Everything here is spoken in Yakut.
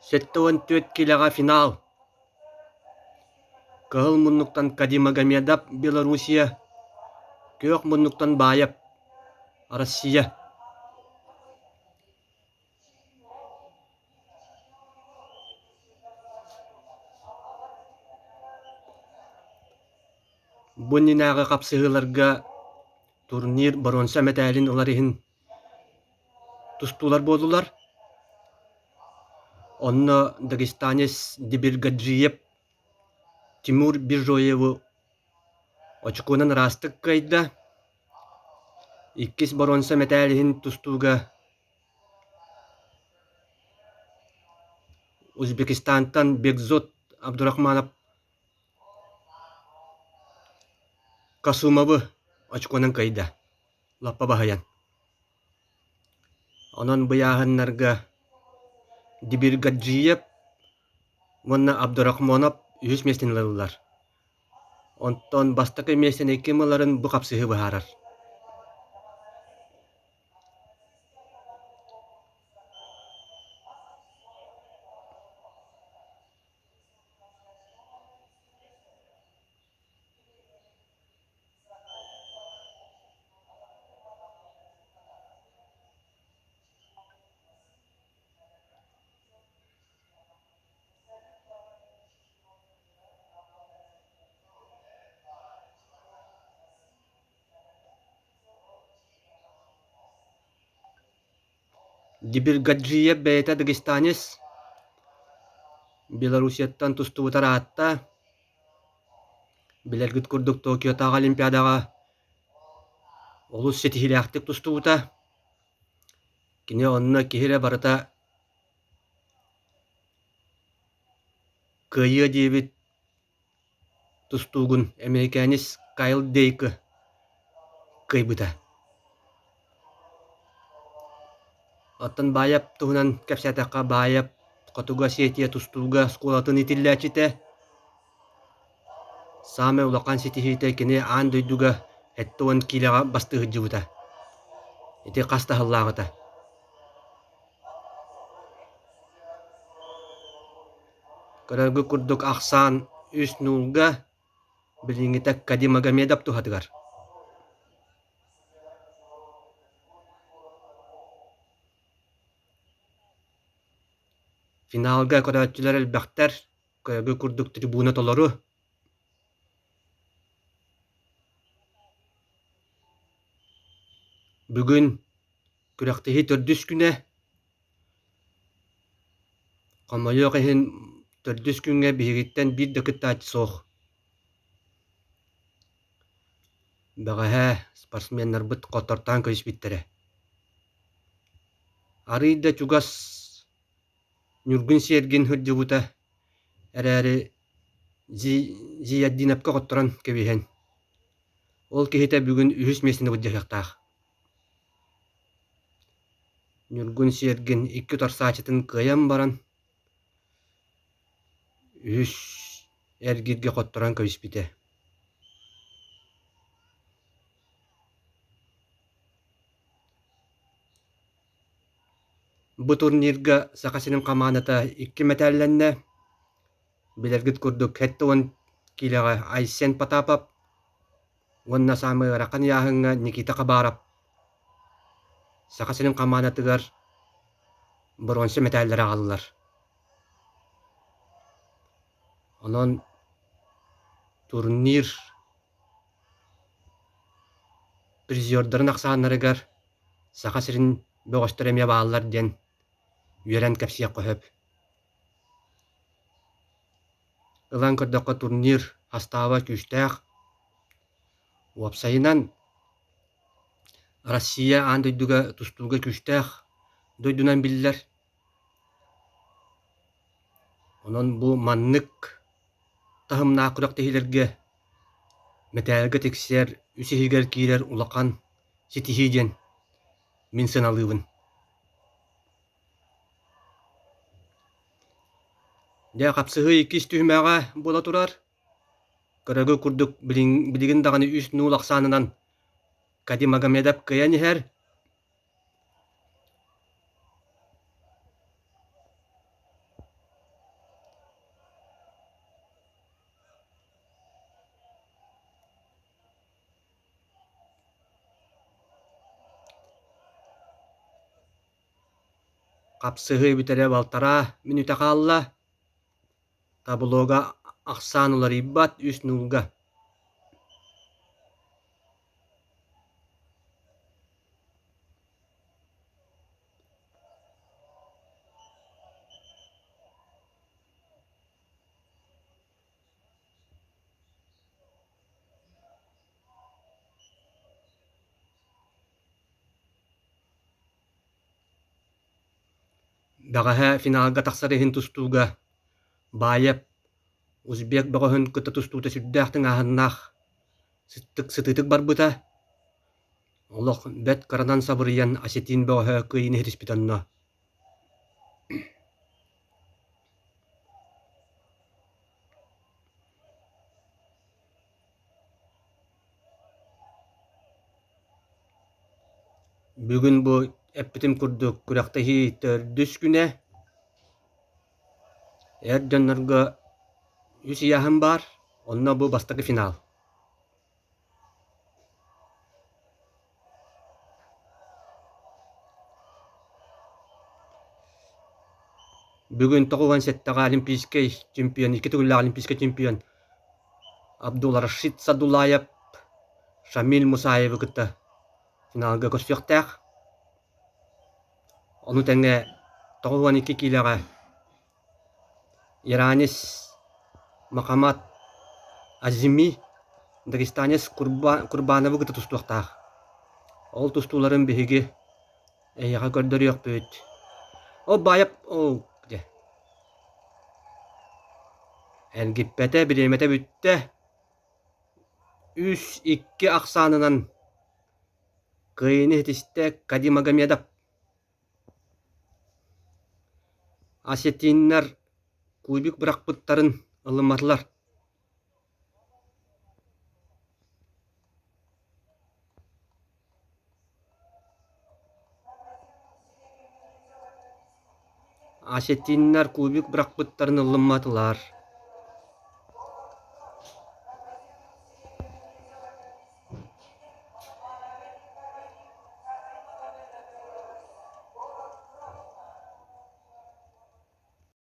74 киилэҕэ финал. Кыһыл муннуктан Кадимагомедов Белоруссия, күөх муннуктан Баев Россия. Бу иннинээҕи хапсыһыыларга турнир боруонса мэтээлин ылар иһин тустуулар буоллулар. Онно дагестанец Дибиргаджиев Тимур Бижоеву очукуонан ыраастык кыайда. Иккис боруонса мэтээл иһин тустууга Узбекистантан Бекзот Абдурахманов Касумовы очконан кыайда, лаппа баһыйан. Онон быйааһыннарга Дибиргаджиев уонна Абдурахмонов үһүс миэстэни ылаллар. Онтон бастакы миэстэни ким ыларын бу хапсыһыы быһаарар. Дибиргаджиев бэйэтэ дагестанец, Белоруссияттан тустубута ыраатта. Билэргит курдук Токиотааҕы Олимпиадаҕа олус ситиһиилээхтик тустубута. Кини онно киһи эрэ барыта кыайыа диэбит тустуугун эмиэрикээнис Кайл Дейкы кыайбыта. Оттон Баайап туһунан кэпсээтэххэ, Баайап Хотугу Осетия тустууга оскуолатын иитиллээччитэ. Саамай улахан ситиһиитэ кини аан дойдуга 70 киилэҕэ бастыы сылдьыбыта. Ити хас да сыллааҕыта. Көрөргүт курдук ахсаан үс нуулга, билиҥҥитэ Кадимагомедов туһатыгар. Финалга көрөөччүлэр элбэхтэр, көрөргүт курдук трибуна толору. Бүгүн күрэхтэһии төрдүс күнэ. Хомойуох иһин, төрдүс күҥҥэ биһигиттэн биир да кыттааччы суох. Бэҕэһээ спортсменнарбыт хотортоон кэбиспиттэрэ. Арыый да чугас Ньургун Сергин сылдьыбыта эрээри Зиятдиновка хотторон кэбиһэн, ол киһитэ бүгүн үһүс миэстэни былдьаһыахтаах. Ньургун Сергин икки утарсааччытын кыайан баран, үһүс эргииргэ хотторон кэбиспитэ. Бу турнирга Саха сирин хамаандата икки мэтээллэннэ. Билэргит курдук, 70 киилэҕэ Айсен Потапов уонна саамай ыарахан ыйааһыҥҥа Никита Хабаров Саха сирин хамаандатыгар боруонса мэтээллэри аҕаллылар. Онон турнир призердарын ахсааннарыгар Саха сирин бөҕөстөрө эмиэ бааллар диэн үөрэн кэпсиэххэ сөп. Ылан көрдөххө турнир састааба күүстээх. Уопсайынан, Россия аан дойдуга тустууга күүстээх дойдунан биллэр. Онон бу маннык таһымнаах күрэхтэһиилэргэ мэтээлгэ тиксэр, үс иһигэр киирэр улахан ситиһии диэн мин сыаналыыбын. Дьэ, хапсыһыы иккис түһүмэҕэ буола турар. Көрөгү курдук билигин даҕаны үс нуул ахсаанынан Кадимагомедов кыайан иһэр. Хапсыһыы бүтэрэ балтараа мүнүүтэ хаалла. Таблога ахсаан уларыйбат үс нуулга. Бэҕэһээ финалга тахсар иһин тустууга Баайап узбек бөҕөһүн кытта тустуута сүрдээх тыҥааһыннаах сытыытык барбыта. Олох бэрт кыранан сабырыйан осетин бөҕөһө кыайыыны ситиспит онно. Бүгүн бу эппитим курдук күрэхтэһии төрдүс күнэ. Эр дьоннорго үс ыйааһын баар, онно бу бастакы финал. Бүгүн 97-ҕэ олимпийскай чемпион, икки төгүллээх олимпийскай чемпион Абдулрашид Садулаев Шамиль Мусаевы кытта финалга көрсүөхтээх. Ону тэҥэ 92 киилэҕэ Иранец Махамад Азими дагестанец Курбановы кытта тустуохтаах. Ол тустууларын биһиги эһиэхэ көрдөрүөхпүт. Ол баайап ол дьэ Эргиппэтэ, бириэмэтэ бүттэ. Үс икки ахсаанынан кыайыыны ситистэ Кади Магомедов. Осетиннар кубик бырахпыттарын ылымматылар. Осетиннар кубик бырахпыттарын ылымматылар.